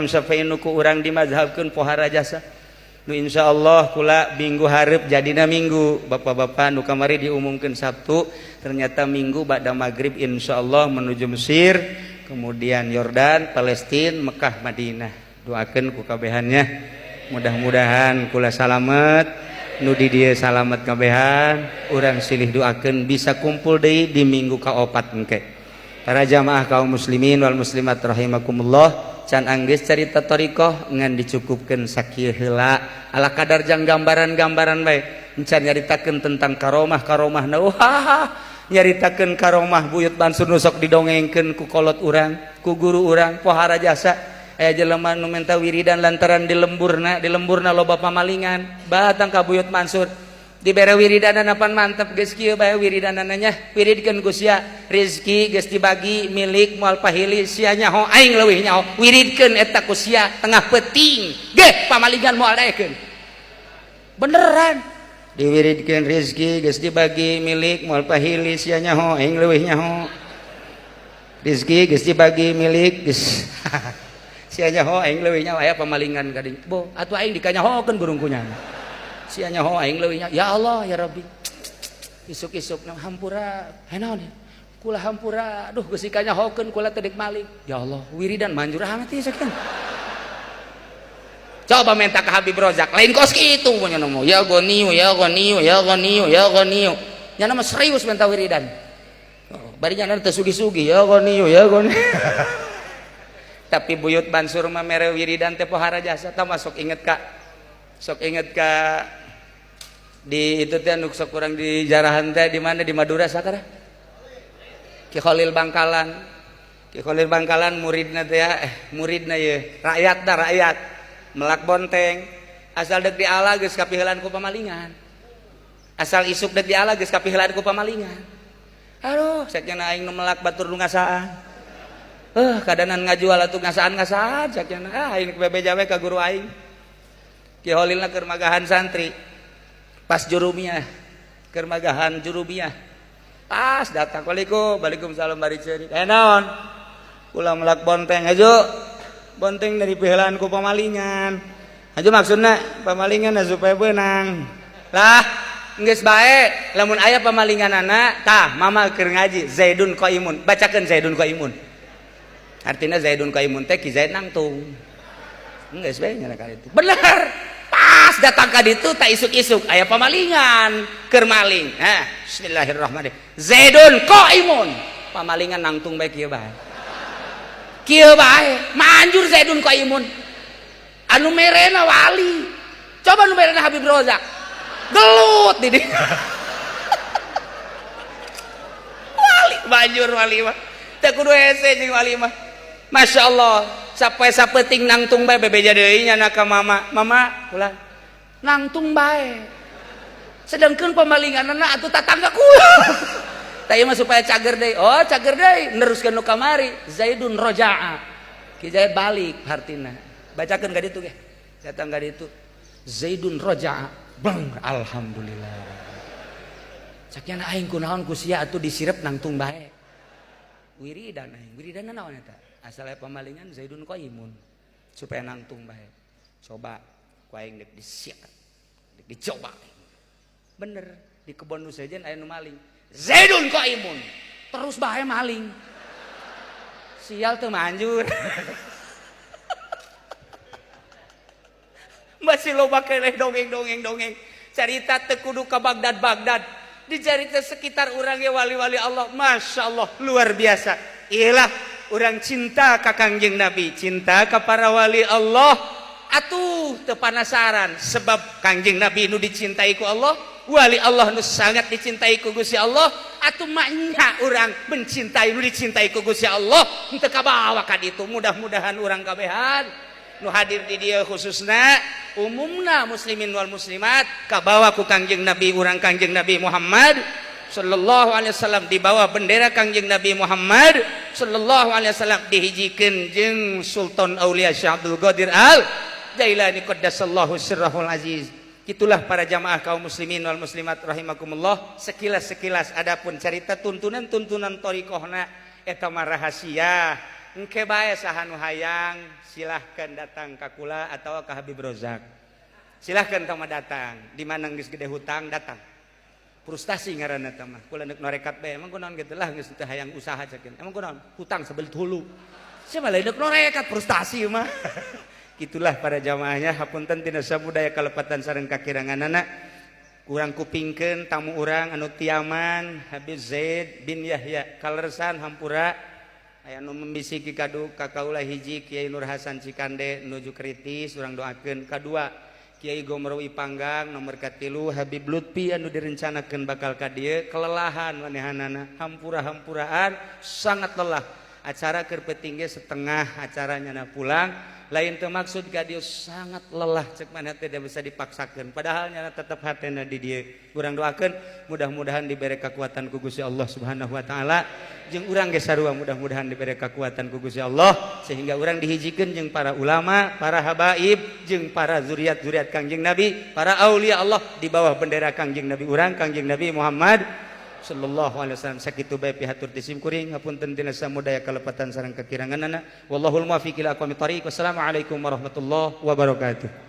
Imam Syafi'i nu ku urang dimazhabkeun pohara jasa. Nu insyaallah kula minggu hareup jadina minggu, bapak-bapak nu kamari diumumkeun Sabtu, ternyata minggu ba'da maghrib insyaallah menuju Mesir, kemudian Yordan, Palestina, Mekah, Madinah. Doakeun ku kabehannya, mudah-mudahan kula salamet, nu di dieu salamet kabehan. Urang silih doakeun bisa kumpul deui di minggu kaopat engke. Para jamaah kaum muslimin wal muslimat rahimakumullah, can anggeus carita thariqah, ngan dicukupkeun sakieu heula, ala kadar jang gambaran-gambaran bae. Encan nyaritakeun tentang karomah-karomah. Nah, wah, nyaritakeun karomah Buyut Mansur nu sok didongengkeun ku kolot urang, ku guru urang, pohara jasa. Aya jelema nu minta wiridan lantaran di lemburna loba pamalingan. Batang ka Buyut Mansur, dibere wiridanan apan mantep, geus kieu bae wiridanana nya, wiridkeun ku sia, rezeki geus dibagi milik moal pahili, sia nyaho aing leuwih nyaho, wiridkeun eta ku sia tengah peuting ge pamalingan moal daekeun. Beneran diwiridkeun, rezeki geus dibagi milik moal pahili, sia nyaho aing leuwih nyaho, rezeki geus dibagi milik geus sia nyaho aing leuwih nyaho, aya pamalingan ka dinya, bo atuh aing dikanyahokeun burung kunyana, sia nyaho aing leuwih nyaho. Ya Allah ya Rabbi, isuk-isuk nang hampura naon kula hampura, aduh, geus dikanyahokeun kula teh dek maling. Ya Allah, wiridan manjur amat ieu sakieu. Coba minta ke Habib Rozak, lain kos kitu punya nomo ya goniu ya goniu ya goniu ya goniu, nya nama serius minta wiridan. Oh, bari nya teu sugi-sugi, ya goniu ya goniu. Tapi Buyut Mansur mah mere wiridan teh pohara jasa. Tah, masuk inget ka, sok inget ka di itu teh anu sok kurang di jarahan teh di mana, di Madura sakara, Ki Khalil Bangkalan. Ki Khalil Bangkalan muridna teh ya, muridna ye rakyat dah, rakyat melak bonteng, asal dek diala geus kapiheulaan ku pamalingan, asal isuk dek diala geus kapiheulaan ku pamalingan. Aduh, sakjana aing nu melak batur nu ngasaan, kadanan ngajual atuh ngasaan-ngasaan sakjana. Ah, aing bebeja we ka guru aing. Ki Khalilna keur magahan santri pas jurumiyah, keur magahan jurumiyah, pas datang, "Waalaikum." "Waalaikumsalam." Bari ceurik, "Eh, naon?" "Kula melak bonteng aja, bonteng dari piheulaan ku pamalingan aja." "Maksudna pamalingan supaya beunang lah." "Geus bae, lamun aya pamalinganana tah mama keur ngaji Zaidun Qaimun, bacakeun Zaidun Qaimun." Artinya Zaidun Qaimun teh Ki Zaid nangtung. Geus bae nya ka itu. Bener, pas datang ka ditu tak isuk-isuk aya pamalingan keur maling. Nah, bismillahirrahmanirrahim, Zaidun Qaimun, pamalingan nangtung bae kieu bae, kieu bae, manjur Zaidun Qaimun. Anu merena wali, coba nu merena Habib Rozak gelut di dieu. Wali manjur, wali mah teu kudu hese jeung wali mah. Masya Allah, sampai sapeting nangtung bae. Bebeja deui nya ka mama, "Mama, ulah nangtung bae." Sedangkan pemalinganna atuh tatangga kula. Tah, ieu mah supaya cager deui. Oh, cager deui, neruskeun nu kamari, Zaidun roja'a, Ki Zaid balik hartina. Bacakeun ka ditu ge, datang ka ditu, Zaidun roja'a, bang, alhamdulillah. Cak aing, kunaon ku sia atuh disirep nangtung bae? Wiridan aing, wiridan naon eta? Asal aya pamalingan, Zaidun Qaimun supaya nangtung bae. Coba ku aing dek disiap, dek dicoba. Bener, di kebon nu sejen aya nu maling, Zaidun Qaimun, terus bae maling. Sial teu manjur. Masih loba keneh dongeng-dongeng, dongeng carita teu kudu ka Baghdad Baghdad, dicarita sekitar urang ge wali-wali Allah, Masya Allah, luar biasa. Iyalah, urang cinta ka Kangjeng Nabi, cinta ka para wali Allah, atuh teu panasaran, sebab Kangjeng Nabi nu dicintai ku Allah, wali Allah nu sangat dicintai ku Gusti Allah, atuh maknya urang mencintai nu dicintai ku Gusti Allah, henteu kabawa ka ditu. Mudah-mudahan urang kabehan nu hadir di dieu, khususna umumna muslimin wal muslimat, kabawa ku Kangjeng Nabi urang, Kangjeng Nabi Muhammad sallallahu alaihi wasallam, di bawah bendera Kangjeng Nabi Muhammad sallallahu alaihi wasallam, dihijikeun jeung Sultan Aulia Syekh Abdul Qadir Al Jailani qaddasallahu sirrahul aziz. Itulah para jamaah kaum muslimin wal muslimat rahimakumullah, sekilas-sekilas. Adapun cerita tuntunan-tuntunan thariqahna eta mah rahasia. Engke bae saha nu hayang, silahkan datang ka kula atau ka Habib Rozak. Silahkan tama datang. Di mana geus gede hutang datang. Frustasi ngaranna teh mah. Kula neuk norekat bae, emang kunaon kitu lah, geus teu hayang usaha cekin. Emang kunaon? Hutang sebelit hulu. Sia mah lain neuk norekat, frustasi mah. Gitulah para jamaahnya, hapunten tina sabudaya kalepatan sareng kakiranganana. Kurang kupingkeun tamu urang anu ti Yaman, Habib Zaid bin Yahya, kaleresan hampura aya nu membisiki kadu ka kaula. Hiji, Kiai Nur Hasan Cikande nuju kritis, urang doakeun. Kadua, Kiai Gomrowi Panggang. Nomor katilu, Habib Lutfi anu direncanakeun bakal ka dieu, kelelahan manehanana, hampura-hampuraan, sangat lelah. Acara keur peuting ge setengah acaranya na pulang. Lain teu maksud ka dieu, sangat lelah cek mana, tidak bisa dipaksakeun, padahal nyana tetep hatena di dieu. Urang doakeun mudah-mudahan diberi kekuatan ku Gusti Allah Subhanahu wa taala, jeung urang ge sarua mudah-mudahan diberi kekuatan ku Gusti Allah sehingga urang dihijikeun jeung para ulama, para habaib, jeung para zuriat-zuriat Kangjeng Nabi, para aulia Allah di bawah bendera Kangjeng Nabi urang, Kangjeng Nabi Muhammad sallallahu alaihi wasallam. Sakitu bae pihatur ti sim kuring, hapunten tina samudaya kalepatan sareng kakiranganana. Wallahul muwaffiq ila aqwamit thariq. Wassalamualaikum warahmatullahi wabarakatuh.